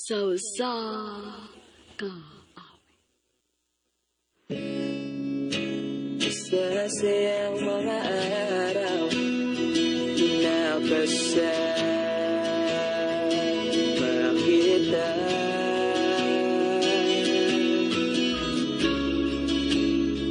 Sa usa ka Sa sayang mga araw nakasama kita.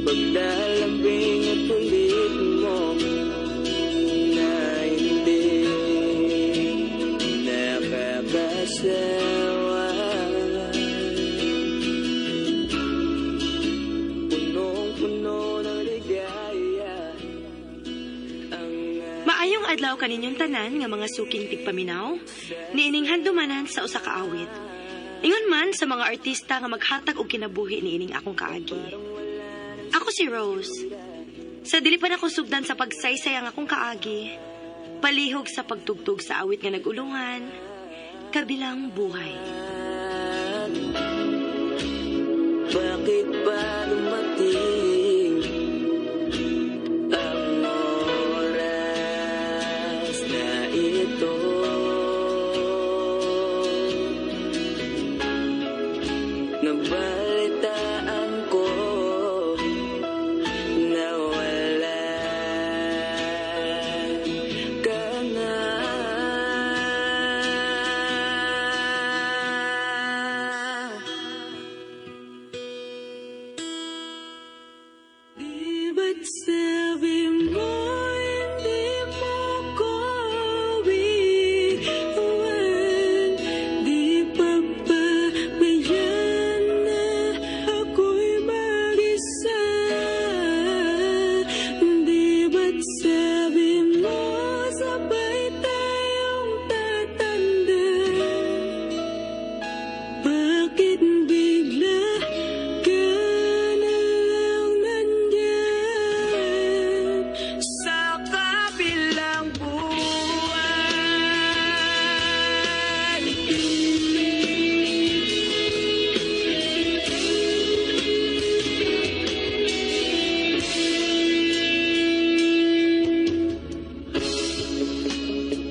Paglalambing at kulit mo na hindi nakakasawa. Punong-puno ng ligaya ang Maayong adlaw kaninyong tanan nga mga suking tigpaminaw, niining handumanan sa usa ka awit. Ingon man sa mga artista nga maghatag og kinabuhi niining akong kaagi. Ako si Rose. Sa dili pa nako sugdan sa pagsaysay ang akong kaagi, palihog sa pagtugtog sa awit nga nagulungan, Kabilang Buhay. Bakit ba dumating ang oras na ito? Nabalitaan ko na wala ka na. Di ba't sabi mo hindi mo ko iwan? Di pa ba bayan na ako'y mag-isa? Di ba't sabi mo sabay tayong tatanda? Bakit bigla ka na lang nandyan sa kabilang buhay?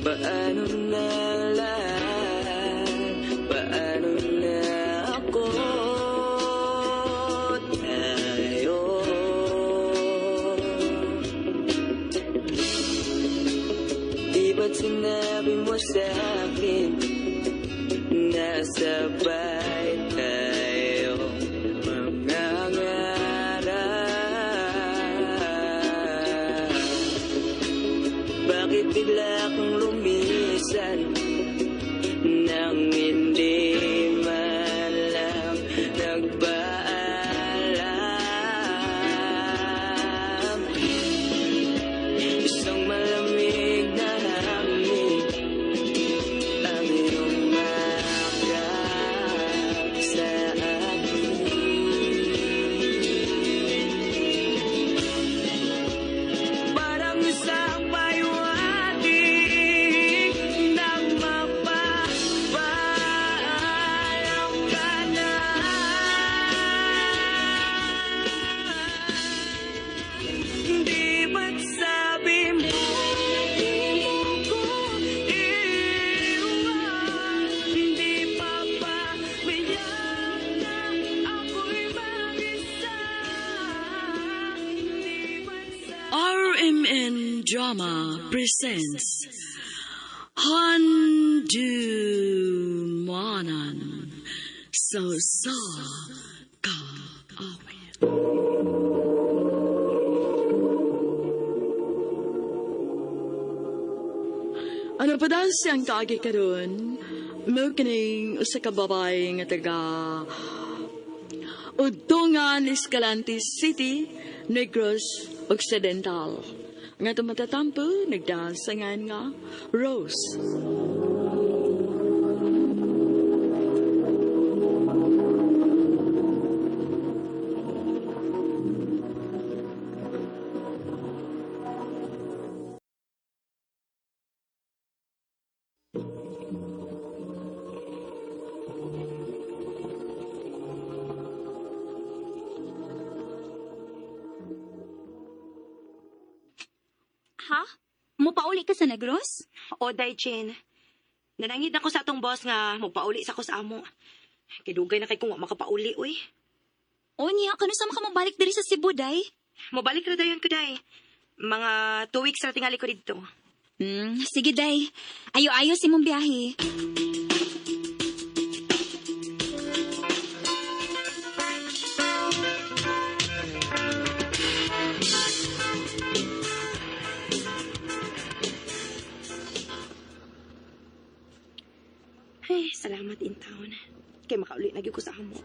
Paano na lahat? Paano na ako tayo? Di ba't sinabi mo sa akin na sabay tayo mangangarap? Bakit bigla kang lumisan nang hindi man lang nagpaalam? Isang malamig na hangin ang iyong makap sa akin. Parang isang pahiwatig nang mapapaalam ka na. Di ba't sabi mo di mo ko iwan? Di pa ba bayan na ako'y mag-isa? Di ba't sabi RMN Drama presents Handumanan sa usa ka awit. Ano pa daw siyang kaagi karon? Mao kining usa ka babae nga taga Udtungan, Escalante City, Negros Occidental. Nga tumatatampo, nagdasangan nga Rose. Ha? Mupauli ka sa Negros? O, Day Jane. Nanangid ako sa atong boss nga magpauli sa ko sa amo. Kay dugay na kay kung wa makapauli, uy. O niya, kano sa makamabalik diri sa Cebu, day? Mobalik ra dayon ko, day. Mga 2 weeks ra tingali ko didto. Sige, day. Ayo-ayo si mong biyahe. Ay, salamat in town. Kay makauli na gyud ko sa amo.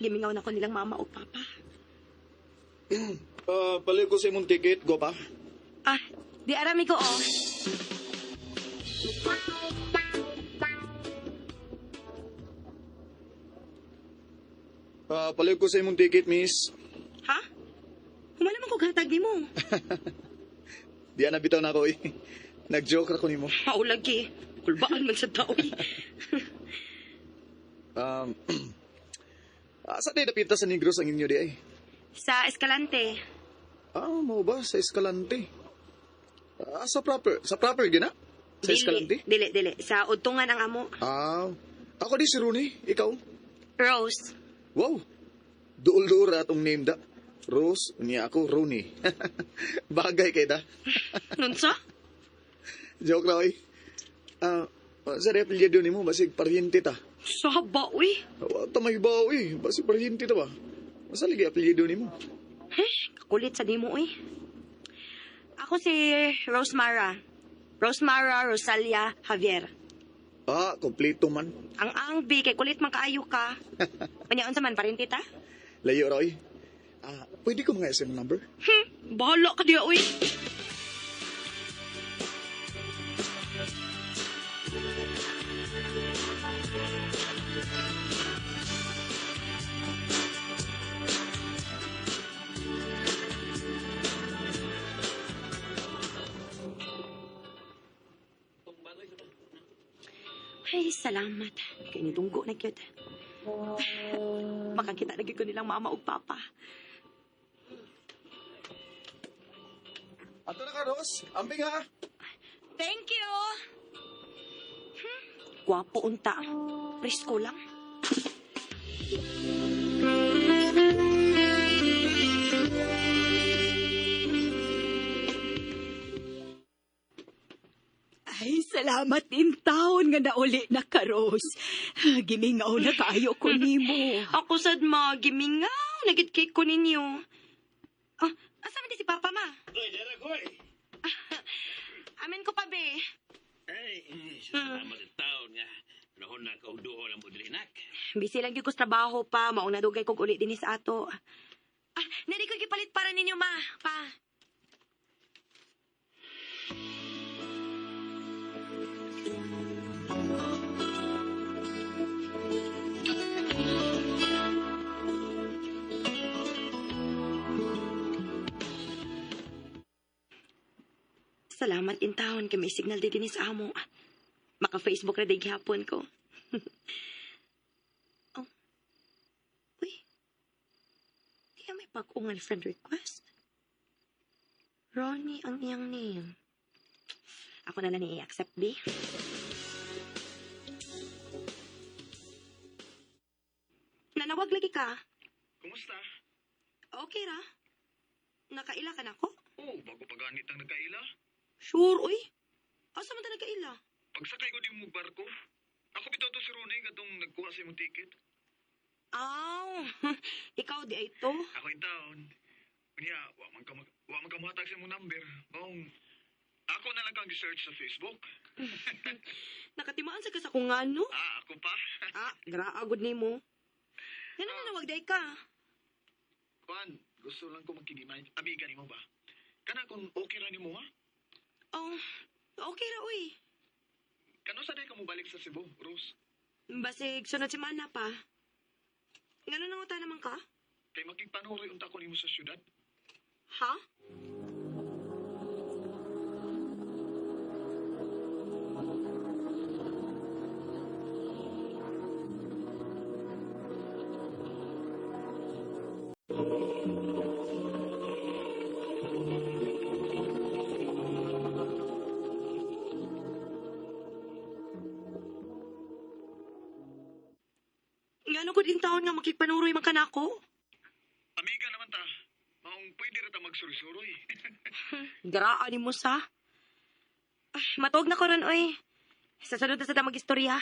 Gimingaw na ko nilang mama o papa. Palit ko sa imong ticket, go pa. Ah, di arami ko, oh. Palit ko sa imong ticket, miss. Ha? Humala man ko gatag nimo. Di na bitaw na ako eh. Nag-joke ra ko nimo. Mao lagi. Kulbaan man sa tao. Eh. Asa day dapita sa Negros ang inyo di ay? Sa Escalante. Ah, mao ba sa Escalante? Sa proper, sa proper gina? Sa Escalante? Dili, dili. Sa Udtungan ang amo. Ah, ako di si Rooney, ikaw. Rose. Wow. Duol-duol ra atong name da. Rose, niya ako Rooney. Bagay kay da. Nunsa? Joke ra oy. Ah, sa apelyido nimo basig paryente ta. Saba, uy. Wa ta may baw eh. Basig paryente ta ba? Masa lagi apelyido nimo? Eh, kakulit sa dimo, uy. Ako si Rosemara. Rosemara Rosalia Javier. Ah, kompleto man. Ang angbi, kay kulit man kaayo ka. Manyaon sa man, parinti ta? Layo ra oy. Ah, pwede ko mga SM number? Bahala ka diya, uy. Ay, salamat. Kay nidunggo na gyud. Makakita na gyud ko nilang mama ug papa. Ato na ka, Rose. Amping ha. Thank you. Gwapo unta. Presko lang. Ay, salamat in taon nga nauli na ka, Rose. Gimingaw na kaayo ko nimo. Ako sad ma, gimingaw. Nagit cake ko ninyo. Ah, asa man di si Papa ma? Uy, Derek, hoy. Amin ko pa be. Ay, salamat sa taon nga. Panahon na kaog duol ang budrinak. Busy lang gyud ko sa trabaho pa, mauna dugay kog uli dinhi sa ato. Ah, nari ko gipalit para ninyo ma, pa. Salamat in town kay may signal di dinhi sa amo. Maka-Facebook ra day gihapon ko. Uy. Di may pag-ungan friend request. Ronnie ang iyang name. Ako na lang i-accept, B. Nanawag lagi ka. Kumusta? Okay ra. Nakaila ka na ko? Oh, bago pa ganit ang nagkaila. Sure, uy. Asa man ta nagkaila? Pagsakay ko di mo barko. Ako bitaw to si Rooney katong nagkuha sa imong ticket. Aw, ikaw di ay to. Ako in town. Unya, wa man ka mohatag sa imong number. Maong ako na lang kang search sa Facebook. Nakatimaan sa ka sa kung ano. Ah, ako pa. Ah, graagod nimo. Yan na nanawag day ka. Kuan, gusto lang ko magkigimay. Amiga nimo ba? Kana kung okay ra nimo ha? Oh, okay ra, uy. Kano sa day ka mobalik sa Cebu, Rose? Basig, sunod semana pa. Ngano nanguta naman ka? Kay makigpanuroy unta ko nimo sa syudad. Ha? Ngano gud in taon nga makigpanuroy man kanako? Amiga naman ta. Maong pwede ra ta magsuroy-suroy. Garaan nimo sa. Ah, matuog na ko ron, oy. Sa sunod na sa ta mag-istorya.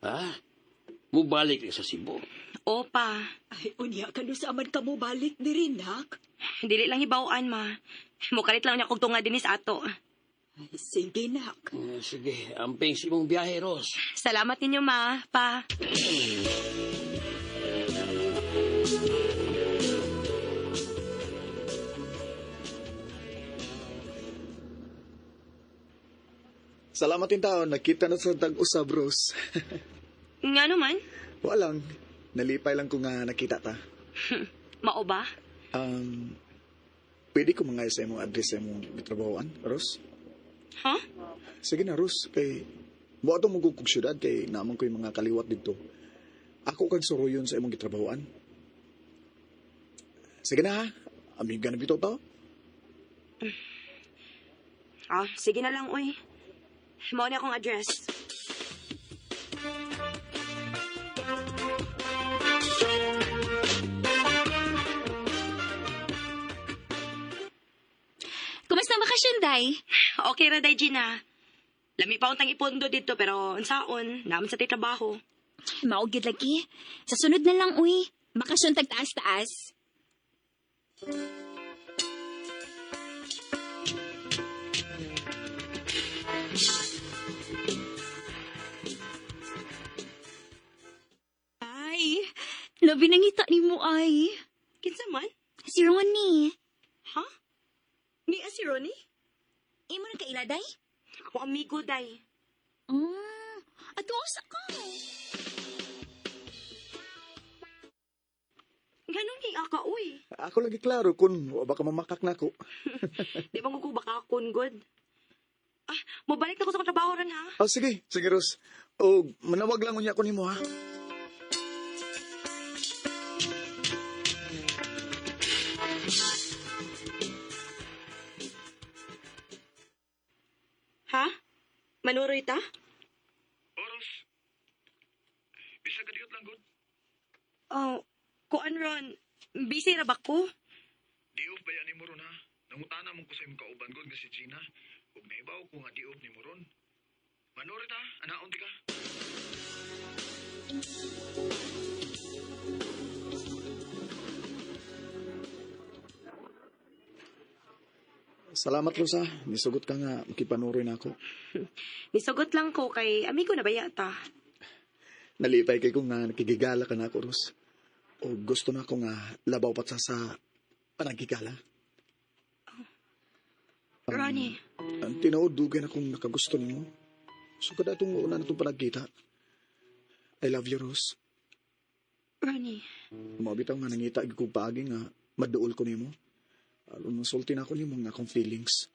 Ha? Mubalik ka sa Cebu. Opa, Ay, unya kanusa man ka mo balik diri, nak. dili lang hibaw-an, ma. Mukalit lang niya kog tunga dinis ato. Ay, sige, nak. Sige, amping sa imong biyahe, Ros. Salamat ninyo, ma, pa. Salamat in taon, nakita na sa tag-usab, Rose. Nga naman, Walang, nalipay lang ko nga nakita ta. mao ba? Um, pwede ko mga sa imong address sa imong gitrabahoan, Rose? Ha? Sige na, Rose, kay mo atong mugugkog syudad kay naman ko yung mga kaliwat dito. Ako kag suruyon sa imong gitrabahoan. Sige na ha, amiga na bitaw to. Ah, sige na lang, uy. Mao ni akong address. Kumusta ang bakasyon, Day? Okay ra day, Gina. Lami pa untang ipondo dito pero unsaon, naman sa trabaho. Mao gyud lagi. Sa sunod na lang, uy. Bakasyon tagtaas-taas. Ay, labi nangita ni mo ay. Kinsa man? Si Ronnie. Ha? Ni si Ronnie? Imo na kaila, Day? Ako amigo, day. Ato sa ka. Ganun ni aka, uy. Ako lagi klaro kung wa baka mamakak na ako. Di ba ko baka kun good? Ah, mobalik na ko sa akong trabaho ron ha. Oh, sige, sige Rose. O, manawag lang unya ko nimo ha. Ha? Manuroy ta? Oros. Bisa ka diyot lang gud. Oh, kuan ron. Busy ra ba ko? Di off ba yan ni mo ron ha? Nangutana mo ko sa imong kauban gud nga si Gina. Ug naibaw ko nga di off ni mo ron. Manuri ta, anaon ti ka. Salamat Rose ha. Nisugot ka nga makipanuroy na ako. Nisugot lang ko kay amigo na ba yata? Nalipay kay ko nga nakigigala ka na ako, Ros. O gusto na ako nga labaw pa sa panagigala. Ronnie, Ang tinuod, dugay na kong nakagusto nimo. So kada itong una na itong panagkita. I love you, Rose. Ronnie. Mabitaw nga nangita gyud kog paagi nga maduol ko nimo. Aron masulti na ako nimo nga akong feelings.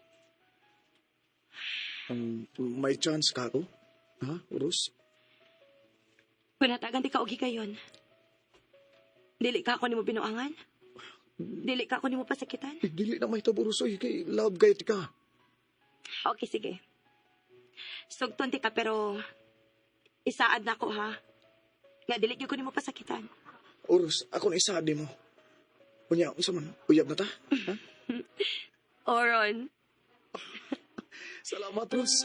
May chance ka ako? Ha, Rose? Panatagan di ka og higayon. Dili ka ako nimo binuangan? Dili ka ako nimo pasakitan? Eh, dili na mahitabo, Rose. Oy, kay love kay ka. Okay, sige. Sugton ti ka pero isaad na ko ha. Nga dili gyud ko nimo pasakitan. Oros, ako na isaad nimo. Unya, unsa man, uyab na ta? Ha? Oron. Salamat, Rose.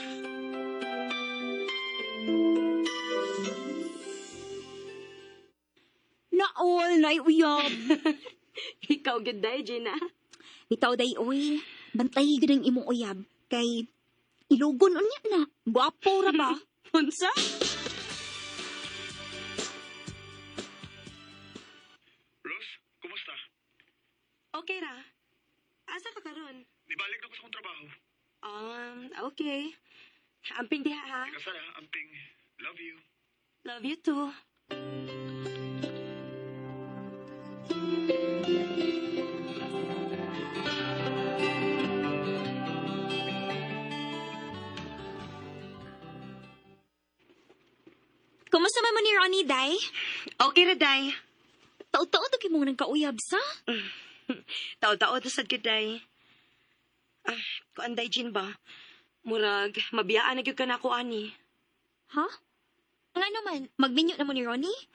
Naol, nay uyab. Ikaw gyud day, Gina. Bitaw day uy, bantay gid ang imong uyab kay ilugon unya na. Gwapo ra ba? Unsa? Rose, kumusta? Okay ra. Asa ka karon? Nibalik na ko sa akong trabaho. Okay. Amping diha ha. Ika saya, amping. Love you. Love you too. Kumusta man mo ni Ronnie, Day? Okay ra, day. Taod-taod ang imong nang kauyab sa? Tao-tao to sad gyud, day. Ah, kuan day, Jean ba? Murag, mabiyaan na gyud ka na ako, ani. Ha? Nga naman, magminyo na mo ni Ronnie?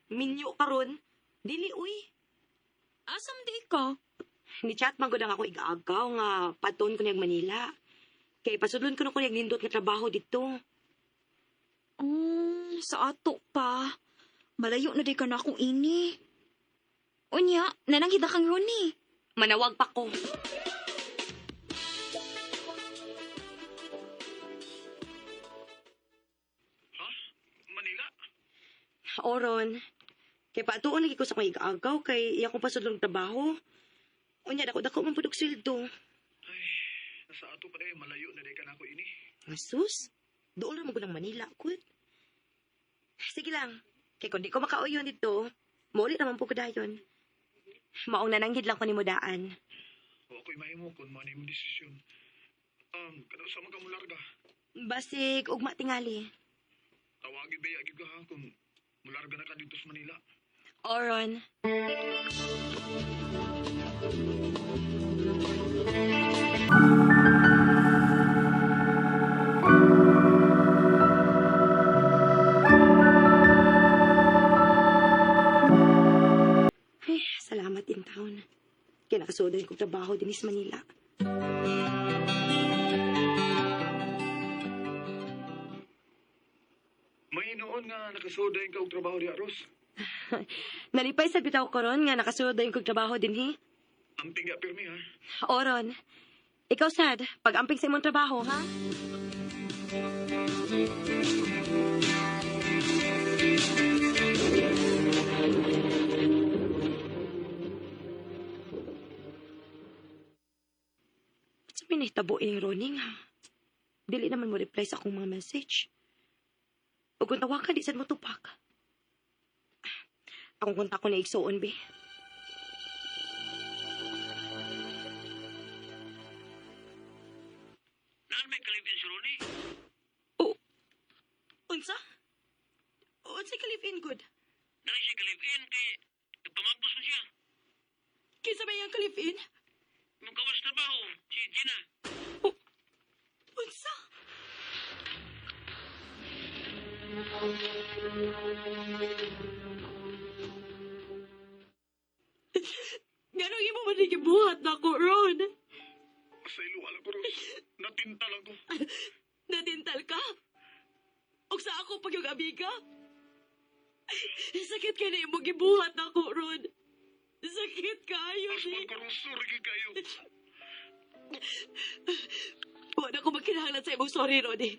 Minyo karon. Dili, uy. Asam di ka? Ni chat man gud ang ako igaagaw nga paton ko niyag Manila. Kay pasudlon ko na ko niyag nindot nga trabaho dito. Sa ato pa. Malayo na di ka na akong ini. Unya, nananghida kang Ronnie. Manawag pa ko. Ha? Manila? Oron. Kay patuon lagi ko sa akong igaagaw kay iya kong pasudlon og trabaho. Unya dako dako man pud og sweldo. Ay, nasa ato pa day, malayo na day ka na ako ini. Sus, dool ra man gud ang Manila kud. Sige lang. Kay kung di ko makauyon dito, mauli ra man pud ko dayon. Maong nananggid lang ko nimo daan. O ako'y mahimo kung mao na imong desisyon. Kada sa man ka mularga. Basig ugma tingali. Tawagi ba gyud ka ha kung mularga na ka dito sa Manila. Oron. Ay, salamat in town. Kaya nakasudan kong trabaho din sa Manila. May noon nga nakasuday ka og trabaho diha, Ros. Nalipay sa bitaw ko ron nga nakasudan kong trabaho din hi. Amping ga pirmi ha. Oron. Ikaw sad, pag-amping sa imong trabaho, ha? Sa pinahitabo ining Roning, ha? Dili naman mo reply sa akong mga message. O kung tawagan, di sad mo tupak. Akong kontak ko na igsuon, be. Naan may kalipin si Ronnie? Unsa? Unsa ka live-in good? Naan siya kalipin kay nagpamagpos mo siya. Kinsa may iyang ka-live-in? Nung kawas trabaho, si Gina. Unsa? Nganong imo man gibuhat nako Ron? Sa iluwa lang ko, Ros. Natinta lang ko. Natintal ka? Og sa ako pag yung amiga? Sakit ka na imo gibuhat nako Ron. Sakit kaayo Mas ni. man ko, Ros. Sorry gyud kayo. Wala ko magkinahanglan sa imong sorry, Ronnie.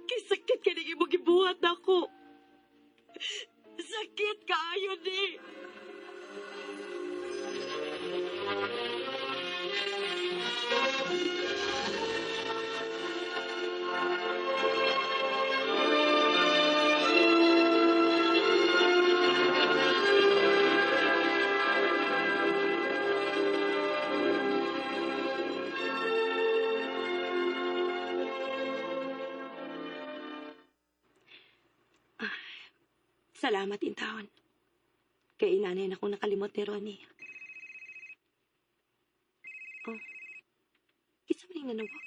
Kay sakit ka na imong gibuhat nako. Sakit kaayo ni. Salamat, intawon. Kay inanay na akong nakalimot ni Ronnie. Oh. Kinsa man yung nanawag?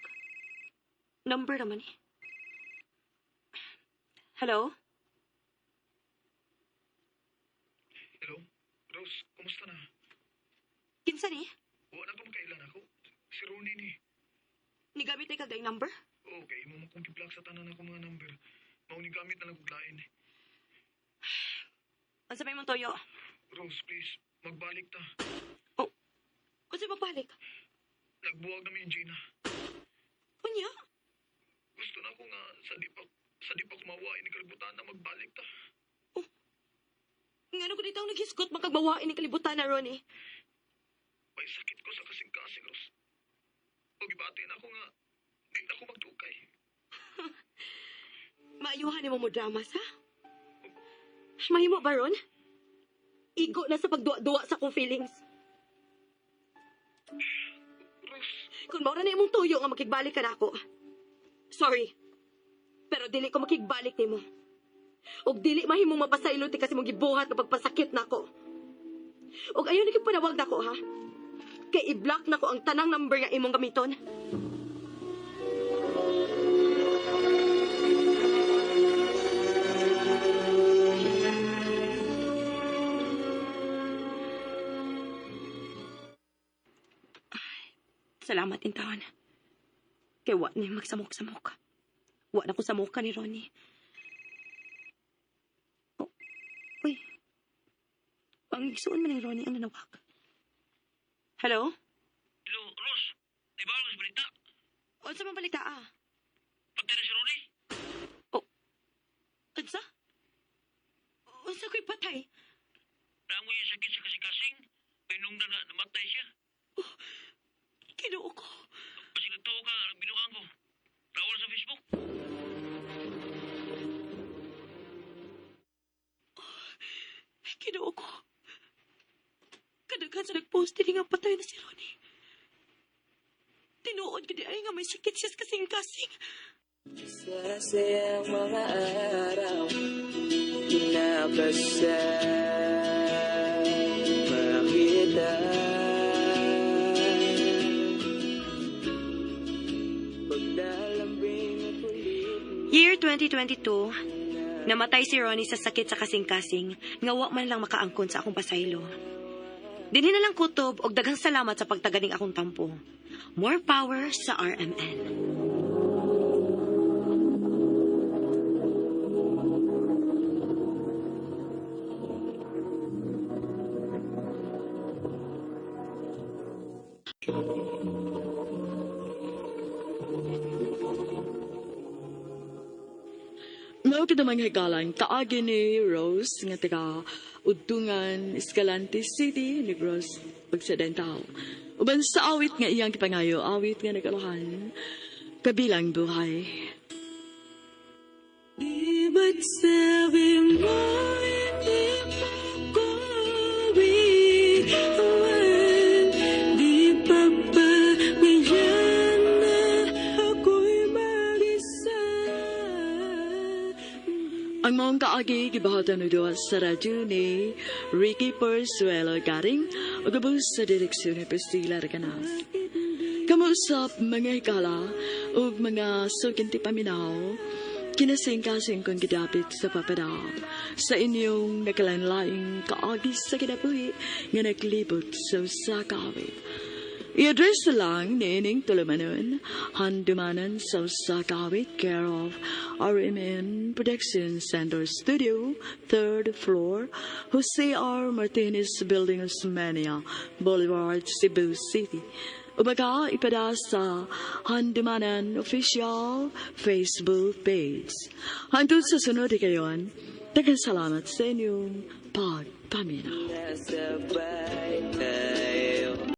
Number naman eh. Hello? Hello? Rose, kumusta na? Kinsa ni? Wala na ko makailan ako. Si Ronnie ni. Nigamit ay kagay number? Okay, imo mo kong gi-block sa tanan ako mga number. Mao ni gamit na lang kog lain. Unsa may mong toyo? Rose, please, magbalik ta. Unsa magbalik? Nagbuwag na mi ni Gina. Unya? Gusto na ako nga sa di pa kumawa ini kalibutan na magbalik ta. Ngano ko dito ang naghisgot makagbawain ng kalibutan na, Ronnie? May sakit ko sa kasing-kasing, Rose. O gibati na ako nga di na ako magdukay. Maayuhan nimo mo dramas, ha? Mahimo ba, Ron? Igo na sa pagduwa-duwa sa akong feelings. Rose, Kung maura na imong tuyo nga makigbalik ka na ako. Sorry. Pero dili ko makigbalik nimo. Og dili mahimong mapasaylo ti kasi mong gibuhat nga pagpasakit nako. Og ayaw na panawag nako ha. Kay i-block nako ang tanang number nga imong gamiton. Salamat intaon. Kay wa ni magsamok-samok. Wa na ko samoka ni Ronnie. Oh, uy. Ang igsuon man ni Ronnie ang nanawag. Hello? Hello, Rose. Di ba ang balita? Unsa man balita ah? Patay na si Ronnie. Unsa? Unsa ko'y patay? Nangoy yung sakit sa kasing-kasing. Kay nung na namatay siya. Kinuo ko. Basig nagtuo ka, binuang ko. Tawal sa Facebook. Kinuo ko. Kadaghan sa nagpost din nga patay na si Ronnie. Tinuod gid ay nga may sakit siya sa kasing-kasing. Sa sayang mga araw Nakasama kita. Paglalambing at ulit. Year 2022, namatay si Ronnie sa sakit sa kasing-kasing nga wa man lang makaangkon sa akong pasaylo. Dinhi na lang kutob og daghang salamat sa pagtaganing akong tampo. More power sa RMN. Mao kita mga higalan, kaagi ni Rose nga taga Udtungan, Escalante City, Negros Occidental. Uban sa awit nga iyang gipangayo, awit nga nagalahan, kabilang buhay. Di ba't sabi mo hindi mo ko iwan? Di pa ba ngayon na ako'y mag-isa? Ang maong kaagi gibahatan og duha sa radyo ni Ricky Persuelo Garing ug ubos sa direksyon ni Priscilla Recanas. Kamuusap mga higala ug mga sukinti paminaw, kinasing-kasing kong gidapit sa papada sa inyong nagkalain-laing kaagi sa kinabuhi nga naglibot sa usa ka awit. I-address lang niining tulumanon, handumanan sa usa ka awit, care of RMN Production Center Studio, 3rd floor, Jose R. Martinez Building, Osmeña Boulevard, Cebu City. Ubaga ipada sa Handumanan Official Facebook page. Hangtod sa sunod kayon, daghang salamat sa inyong pagpaminaw. Nasabay tayo.